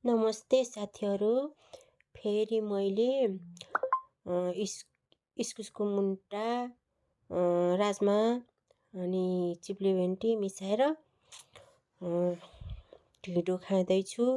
नमस्ते साथीहरू। फेरि मैले इस्कुसको मुन्टा, राजमा अनि चिप्ले भेन्डी मिसाएर ढिँडो खाँदैछु।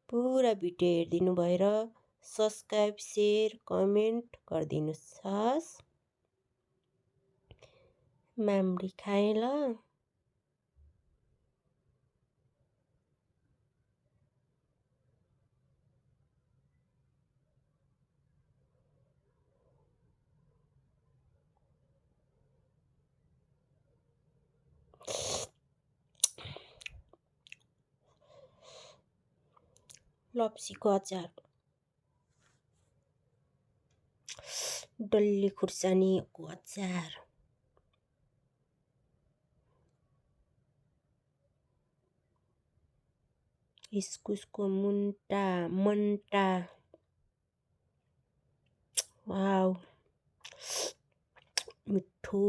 पुरा भिडियो हेरिदिनु भएर सब्सक्राइब, सेयर, कमेन्ट गरिदिनुहोस् हस्। मामडी खाएँ ल। लप्सीको अचार, डल्ले खुर्सानीको अचार, इस्कुसको मन्टा। वाउ, मिठो।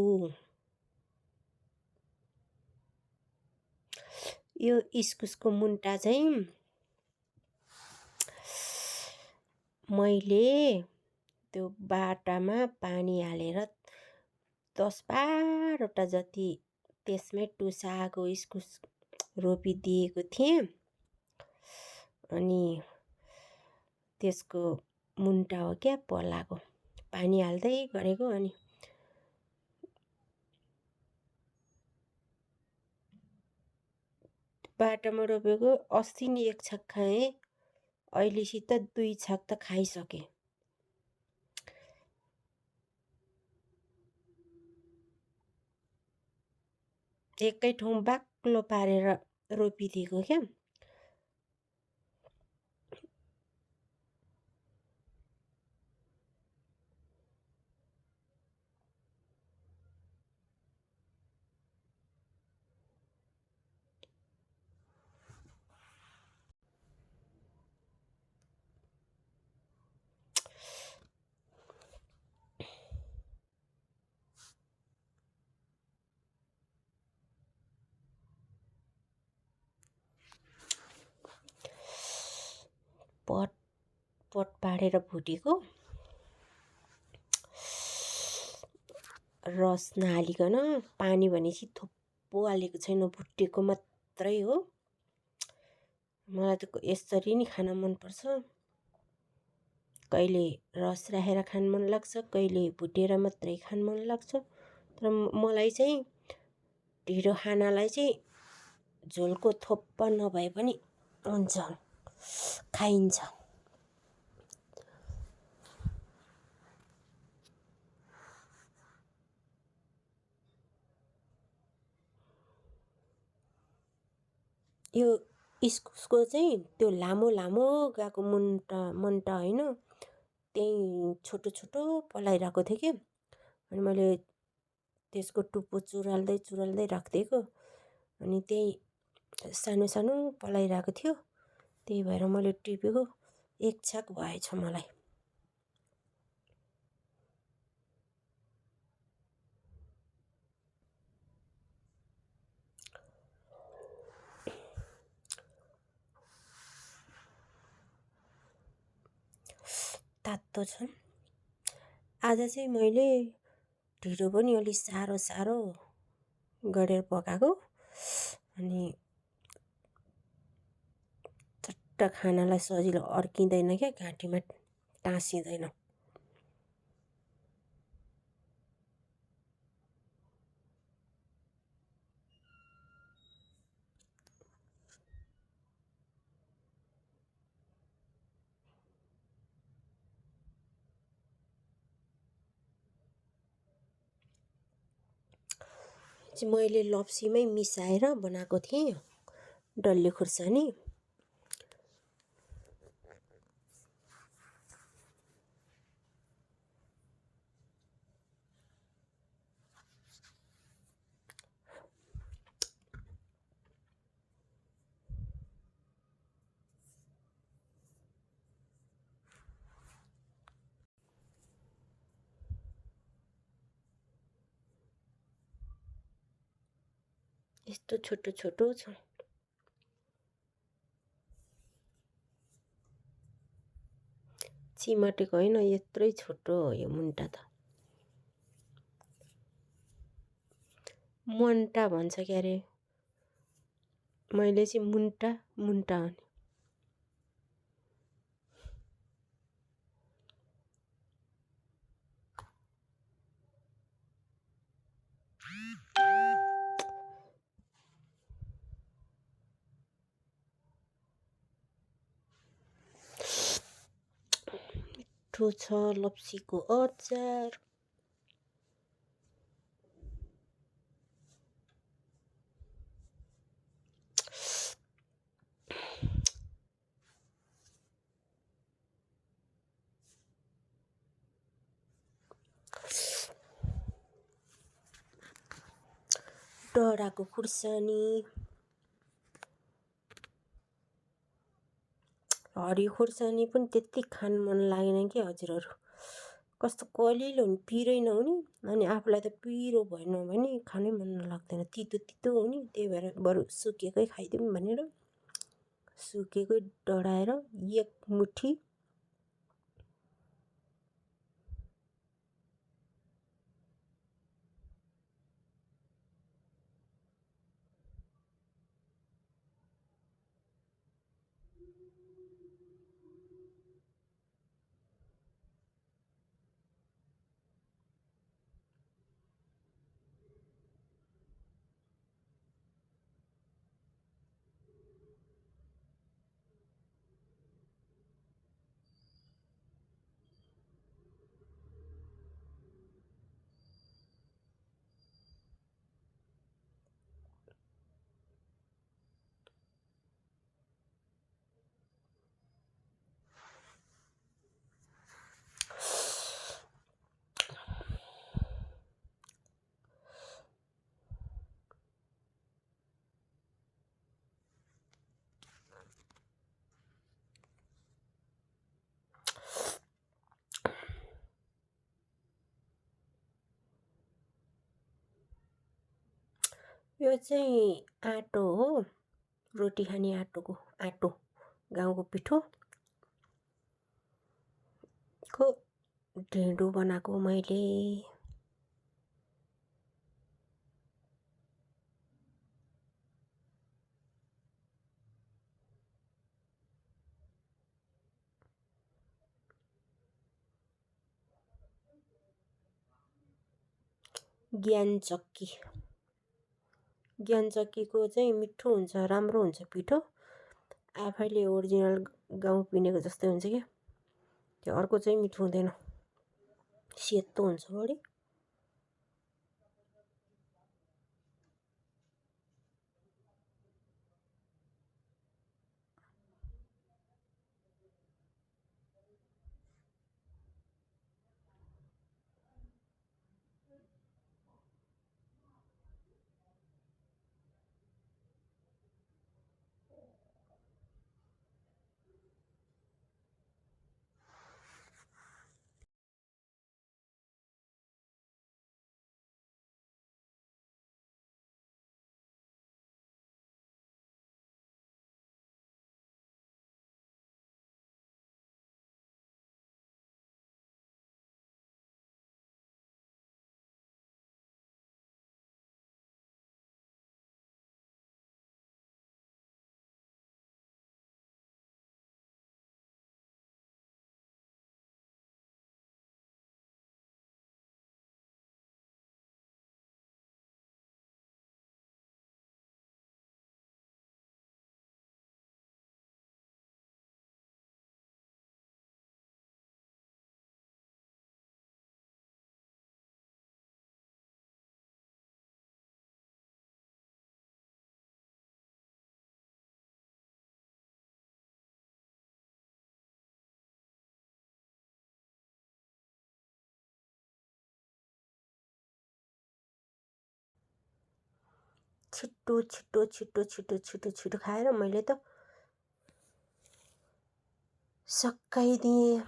यो इस्कुसको मुन्टा चाहिँ मैले त्यो बाटामा पानी हालेर 10-12वटा जति त्यसमै टुसाएको इस्कुस रोपिदिएको थिएँ। अनि त्यसको मुन्टा हो क्या पलाएको, पानी हाल्दै गरेको। अनि बाटामा रोपेको अस्ति नि 1 छाक खाएँ, अहिलेसित 2 छाक त खाइसकेँ। एकै ठाउँ बाक्लो पारेर रोपिदिएको क्या। पट पारेर भुटेको, रस नहालिकन। पानी भनेपछि थुप्पो हालेको छैन, भुटेको मात्रै हो। मलाई त यसरी नि खान मनपर्छ। कहिले रस राखेर खान मन लाग्छ, कहिले भुटेर मात्रै खान मन लाग्छ। तर मलाई चाहिँ ढिँडो खानालाई चाहिँ झोलको थोप्पा नभए पनि हुन्छ, खाइन्छ। यो इस्कुसको चाहिँ त्यो लामो लामो गएको मुन्टा होइन, त्यही छोटो छोटो पलाइरहेको थियो कि। अनि मैले त्यसको टुप्पो चुराल्दै राखिदिएको। अनि त्यही सानो सानो पलाइरहेको थियो, त्यही भएर मैले टिपेको। 1 छाक भएछ मलाई। तातो छ। आज चाहिँ मैले ढिँडो पनि अलि साह्रो गरेर पकाएको। अनि चट्ट खानालाई सजिलो अड्किँदैन क्या, घाँटीमा टाँसिँदैन। मैले लप्सीमै मिसाएर बनाएको थिएँ डल्ले खुर्सानी। यस्तो छोटो छोटो छ। चिमटेको होइन, यत्रै छोटो हो यो मुन्टा त। मन्टा भन्छ क्या अरे, मैले चाहिँ मुन्टा मुन्टा भने। मिठो छ लप्सीको अचार। डडाको खुर्सानी, हरियो खुर्सानी पनि त्यति खान मन लागेन कि हजुरहरू। कस्तो कलिलो हुने, पिरै नहुने, अनि आफूलाई त पिरो भएन भने खानै मन लाग्दैन, तितो तितो हुने। त्यही भएर बरु सुकेकै खाइदिउँ भनेर सुकेकै डढाएर एक मुठी यो चाहिँ आटो हो, रोटी खाने आटोको आटो, गाउँको पिठो को ढेँडो बनाएको मैले। ज्ञानचक्की, ज्ञानचक्कीको चाहिँ मिठो हुन्छ, राम्रो हुन्छ पिठो। आफैले ओरिजिनल गाउँ पिनेको जस्तै हुन्छ क्या, त्यो अर्को चाहिँ मिठो हुँदैन, सेतो हुन्छ बढी। छिटो छिटो छिटो छिटो छिटो छिटो खाएर मैले त सकाइदिएँ।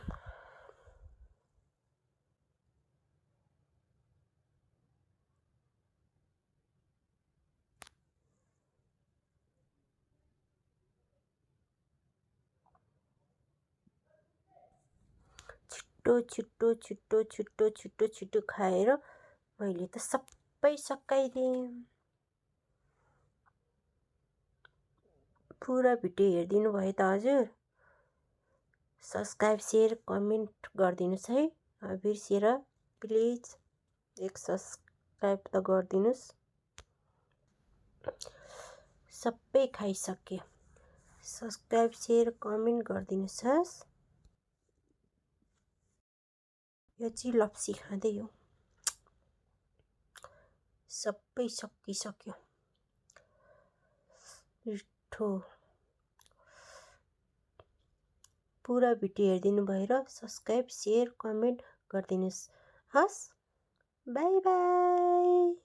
छिट्टो छिट्टो छिट्टो छिट्टो छिट्टो छिट्टो खाएर मैले त सबै सकाइदिएँ। पुरा भिडियो हेरिदिनु भयो त हजुर। सब्सक्राइब सेयर कमेन्ट गरिदिनुहोस् है, नबिर्सेर प्लिज एक सब्सक्राइब त गरिदिनुहोस्। सबै खाइसक्यो, सब्सक्राइब सेयर कमेन्ट गरिदिनुहोस्। यो चाहिँ लप्सी खाँदै हो, सबै सकिसक्यो मिठो। पुरा भिडियो हेरिदिनु भएर सब्सक्राइब सेयर कमेन्ट गरिदिनुहोस्। हस्, बाई बाई।